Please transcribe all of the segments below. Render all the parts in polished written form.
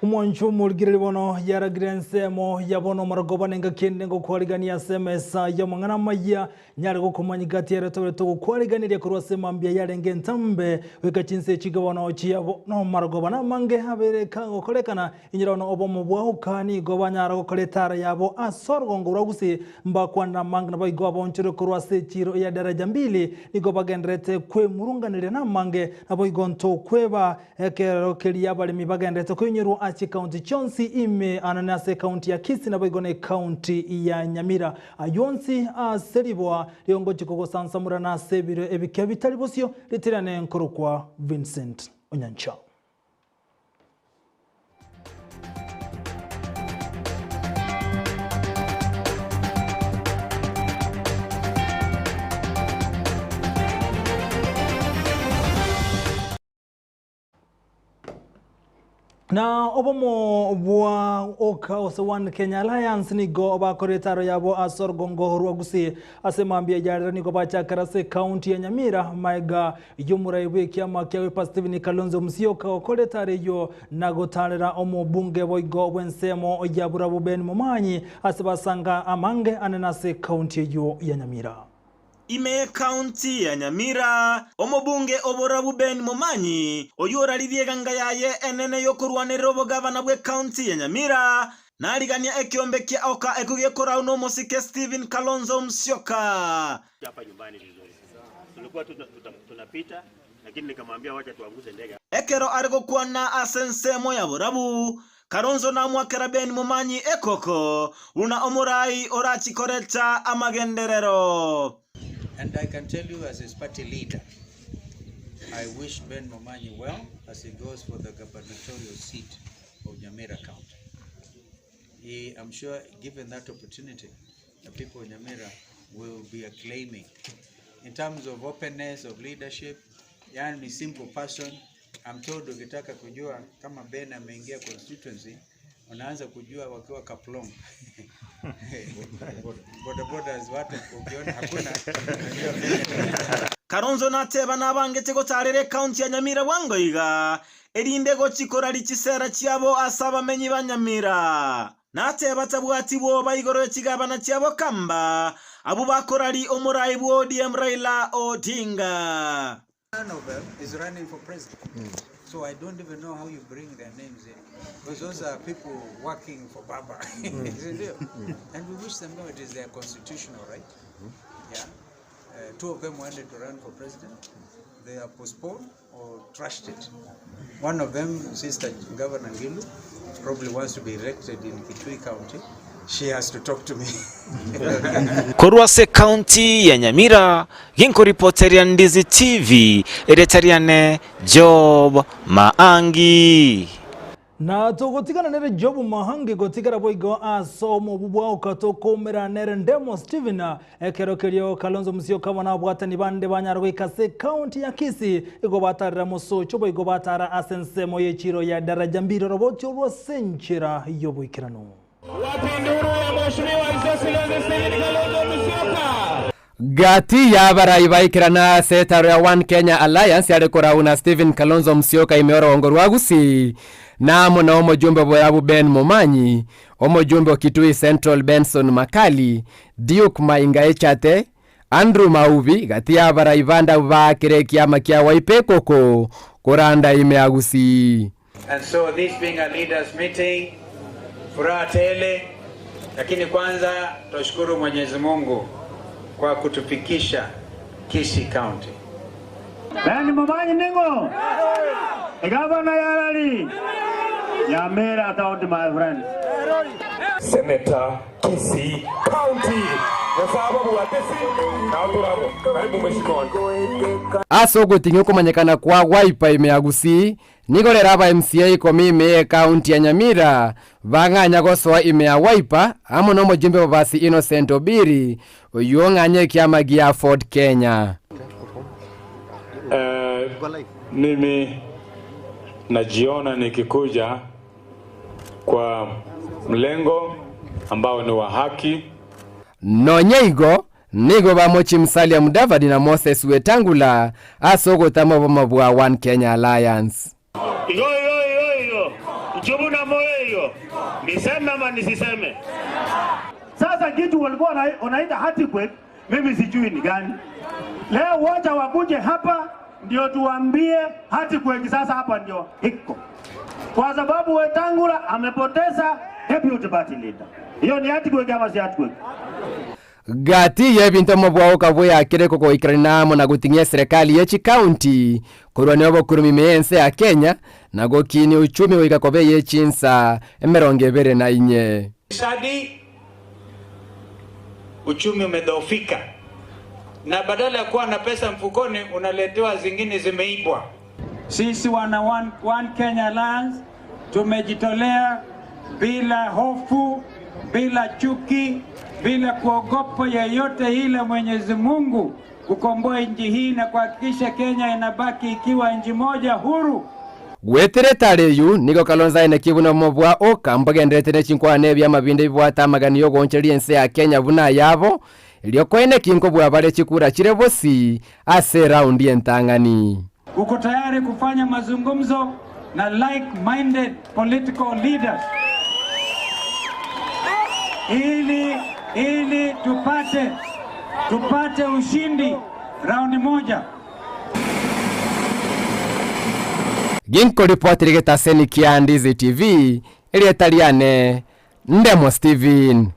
Omwancho omorigereria bono yaragire ensemo ya bono omorogoba nengaki ende ngokwarigania ase emesa y'amang'ana amayia Nyare gokomanya gati ere tore togokwariganiria korwa ase mambia yarenge entambe goika chinse echi bono chia bono marogoba namange abeire kagokorekana. Inyora bono obomo bwaoka nigo banyara gokora etara yabo ase orogongo rwa gusii mbakwanera amange naboigo abonchorwe korwa ase echiiro ya daraja mbili nigo bagendererete kwemurunganeria namange naboigo ntokweba Ekero keria abaremi bagenderete koinyorwa ase chikaunti chionsi ime anene ase ekaunti ya Kisii naboigo na ekaunti ya Nyamira. Ayio onsi ase riboa riongochia kogosansamorana ase ebiro ebike bitari bosio, ritirane nkorokwa Vincent Onyancha. Na obomo bwa oka ose One Kenya Alliance nigo bakorire etaro yabo ase orugongo rwa Gusii. Ase mambia yarero nigo bachakera ase ekaunti ya Nyamira maega y'omorai bw'ekiama kia Wiper Stephen Kalonzo Musyoka gokora etaro eyio na gotarera omobunge boigo bw'ensemo ya Burabu Ben Momanyi ase basanga amange anene ase ekaunti eyio ya Nyamira. Ime y'Ekaunti ya Nyamira, omobunge o Borabu Ben Momanyi, oyio oraririe eganga yaye enene y'okorwanerera obogavana bw'Ekaunti ya Nyamira, narigania ekeombe kia Oka ekio gekorau nomosike Stephen Kalonzo Musyoka. Ekero are gokwana ase ensemo ya Borabu, Kalonzo namwakera Ben Momanyi ekoko buna omorai orachi koreta amagenderero. And I can tell you as his party leader, I wish Ben Momanyi well as he goes for the gubernatorial seat of Nyamira County. He, I'm sure given that opportunity, the people of Nyamira will be acclaiming. In terms of openness of leadership, yani ni simple person. I'm told ukitaka kujua kama Ben ameingia constituency unaanza kujua wakiwa Kaplong. Boda bodas watu ukiona hakuna unajua Ben Kalonzo nateba nabangete gotarera ekaunti ya Nyamira bwango iga, erinde gochia koraria chisera chiabo ase abamenyi ba Nyamira. Nateba tabwati bwoba igoro ye chigabana chiabo kamba, abwo bakoraria omorai bwa ODM Raila Odinga. None of them is running for president. So I don't even know how you bring their names in. Because those are people working for Baba. Isn't it? And we wish them well. It is their constitutional right. Yeah. Two of them wanted to run for president. They are postponed or trashed it. One of them, Sister Governor Ngilu, probably wants to be elected in Kitui County. She has to talk to me. Korwa ase ekaunti ya Nyamira, ginkoripoteria Ndizi TV, erieta riane Job Maangi. Na togotigana nere Job Mahangi gotigara boigo ase omobu bwaoka tokoumera nere Ndemo Stephen ekero kerio Kalonzo Musyoka amo nabwatani bande banyara goika ase ekaunti ya Kisii igo batarera mosocho boigo batara ase ensemo y'echiro ya Daraja Mbili oroboti orwo ase enchera y'oboikeranu. Gati y'abarai baikerana ase etaro ya One Kenya Alliance yare korau na Stephen Kalonzo Musyoka ime orogongo rwa Gusii, na amo na omojumbe borabu Ben Momanyi, omojumbe o Kitui Central Benson Makali, Duke Mainga Echate, Andrew Maubi gati y'abarai bande abwo baakire ekiama kia Wiper ekoko koranda ime ya Gusii. And so this being a leaders meeting, furaha tele, lakini kwanza twashukuru Mwenyezi Mungu kwa kutufikisha Kisii County. Ben Momanyi ning'o? Egavana yarari? Nyamira County my friend. Senator Kisii County. Nyasaye ababwate si nao torabo. Karibu mheshimiwa. Ase ogotinyia okomanyekana kwa Wiper ime ya Gusii, Nigo rero aba MCA ikomi ime y'Ekaunti ya Nyamira bang'anya gosoa ime ya Wiper amo nomojumbe Bobasi Innocent Obiri oyio ong'anya ekiama gia Ford Kenya. Eh, mimi najiona nikikuja kwa mlengo ambao ni wa haki. Nonya igo, Nigo bamochie Musalia Mudavadi na Moses Wetangula ase ogotama obomo bwa One Kenya Alliance. Igo igo igo igo. Chubuna moyo hiyo. Niseme ama nisiseme? Sasa kitu walikuwa wanaita earthquake, mimi sijui ni gani. Leo wote wakuje hapa ndio tuambie earthquake sasa hapa ndio iko, kwa sababu Wetangula amepoteza deputy party leader. Hiyo ni earthquake ama si earthquake? Gati y'ebinto omobwagoka bweyakire kogoikerania amo na goting'ia eserekari ye chikaunti korwania obokurumi ime y'ense ya Kenya na gokinia uchumi goika koba eye chinsa 24. Ufisadi, uchumi umedhoofika, na badala ya kuwa na pesa mfukoni unaletewa zingine zimeibwa. Sisi wana One Kenya Alliance tumejitolea bila hofu, bila chuki, bila kuogopa yeyote ile, Mwenyezi Mungu kukomboa nchi hii na kuhakikisha Kenya inabaki ikiwa nchi moja huru. Gwetera etaro eyio, nigo Kalonzo aenekie buna obomo bwa Oka mbogendererete ne chinkwana ebiama binde bibwate amagani y'ogoonchoreria ense ya Kenya buna ayabo, erio koenekia nkobua bare chikura chire bosi ase eraundi entang'ani. Uko tayari kufanya mazungumzo na like-minded political leaders ili tupate ushindi raundi moja. Ginkoripotera egetaseni kia Ndizi TV, erieta riane Ndemo Steven.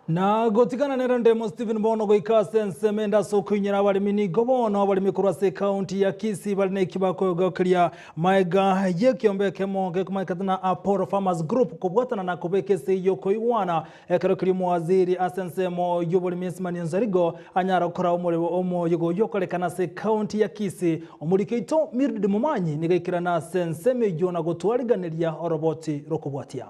Na gotigana nere Ndemo Steven bono goika ase ensemo ende ase okoinyora abaremi nigo bono abaremi korwa ase ekaunti ya Kisii bare neki bakoegokeria maega y'ekiombe ekemo gekomanyekana na Apollo Farmers Group kobwatana na kobeka ase eyio koigwana ekero keria omowaziri ase ensemo y'oboremi Esimani Onsarigo anyare gokora omoremo omoyega oyio okorekana ase ekaunti ya Kisii. Omoriki oito Mildred Momanyi nigo aikerana ase ensemo eyio na gotwariganeria oroboti rokobwatia.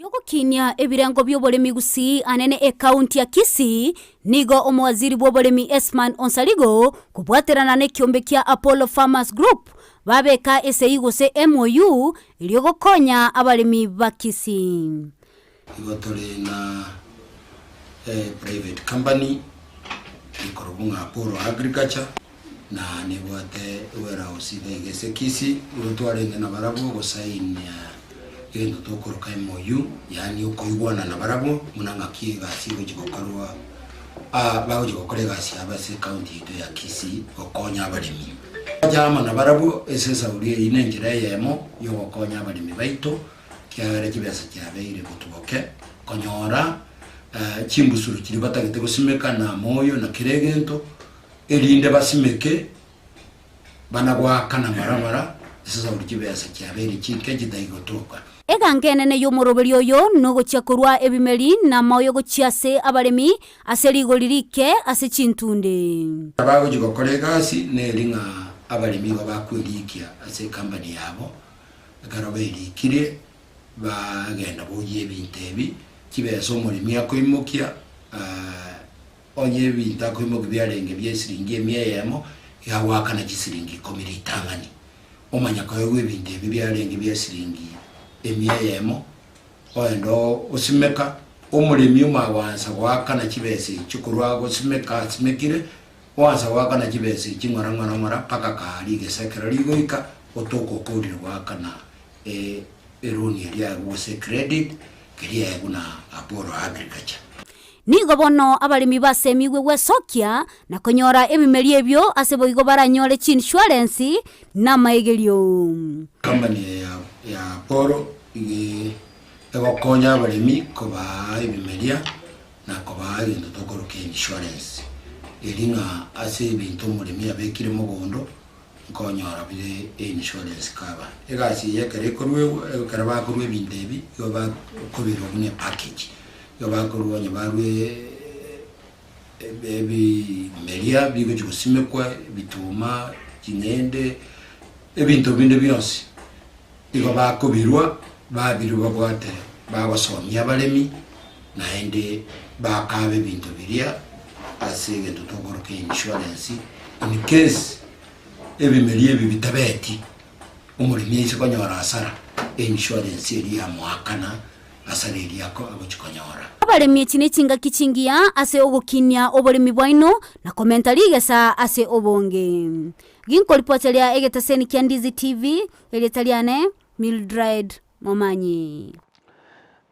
Yogokinia ebirengo bi'oboremi Gusii anene ekaunti ya Kisii, nigo omowaziri bw'oboremi Esman Onsarigo kobwaterana nekiombe kia Apollo Farmers Group babeka esegi gose MOU erio gokonya abaremi ba Kisii. Igo tore na private company ekorokwa ng'a Apollo Agriculture na nebwate warehouse iga iga ase Kisii, igo twarenge nabarabwo gosign egento tokoroka MOU, yaani okoigwana nabarabwo buna ng'aki egasi egochi gokorwa bagochi gokora egasi yabo ase ecounty yaito ya Kisii gokonya abaremi. Gocha amo nabarabwo ase esauri eyio na enchera eyemo ya ogokonya abaremi baito, kiagera chibesa chiabeire gotuboke konyora chimbusuro chiria batagete gosimeka na amoyo na kera egento, erinde basimeke bana goakana ng'ora ng'ora ase esauri chibesa chiabeire chinke chitari gotoka. Eganka enene y'omoroberi oyo nogochia korwa ebimeri na amaoyo gochia ase abaremi ase rigori rike ase chintunde. Abagochia gokora egasi neri ng'a abaremi igo bakwerikia ase ecompany yabo, ekero berikire bagenda boyia ebinto ebi, chibesa omoremi akoimokia onye ebinto akoimokia biarenge bia esiringi emia eyemo, iga agoakana chisiringi ikomi ritang'ani. Omanya koegwa ebinto ebi biarenge bia esiringi emia eyemo, oende osimeka, omoremi omagoansa goakana chibesa echio korwa agosimeka asimekire, oansa goakana chibesa echio ng'ora ng'ora ng'ora mpaka karia egesa ekero rigoika, otoka okorire goakana eroni eria yago gose ecredit keria yago na Apollo Agriculture. Nigo bono abaremi basemigwe gwesokia na konyora ebimeri ebio ase boigo baranyore chiinsurance na amaegerio. Company ya ya Apollo ige egokonya abaremi kobaa ebimeria na kobaa egento tokoroka insurance eri ng'a ase ebinto omoremi abekire mogondo nkonyora bire insurance cover. Egasi eye ekero ekorwa ekero bakorwa ebinto ebi igo bakobirwa buna epackage igo bakorwa onye barwe ebimeria bigochi gosimekwa ebituma ching'ende ebinto binde bionsi igo bakobirwa babirwa babwate bagosomia abaremi naende bakaba ebinto biria ase egento tokoroka insurance in case ebimeri ebi bitabeti omoremi aise konyora hasara insurance eria yamoakana hasara eria agochi konyora. Abaremi echi nechingaki chingiya ase ogokinia oboremi bwaino na komenta rigesa ase obonge. Ginkoripoteria egetaseni kia Ndizi TV, erieta riane Mildred. Momanyi.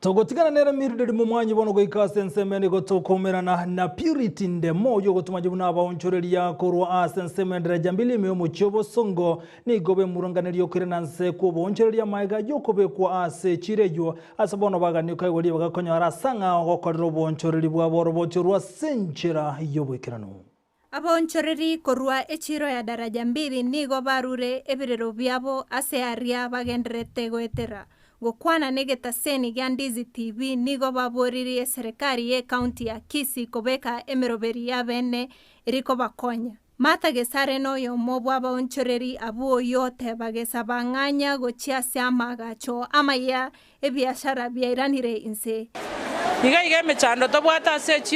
Togotigana nere miruderi momwanyi bono goika ase ensemo nigo tokomerana na Purity Ndemo oyo ogotumanya buna abaonchoreria korwa ase ensemo endaraja mbili ime omochie obosongo nigo bemuranganeria okoirana nse kwa oboonchoreria amaega yokobekwa ase echiro eywo ase bono bagani okaigwa bagakonyora ase ang'ao gokorera oboonchoreri bwabo oroboti orwa ase enchera y'oboikeranu. Abaonchoreri korwa echiro ya daraja mbili nigo barure ebirero biabo ase aria bagenderete goetera. Gokwana negetaseni gia Ndizi TV nigo baboririe eserekari ye ekaunti ya Kisii kobeka emeroberi ya bene erikobakonya. Martha Gesare noyomo bw'abaonchoreri abwo oyoteba gesaba ng'anya gochia ase amagacho amaya ebiashara biairanire inse. Iga iga emechando tobwate ase echiro.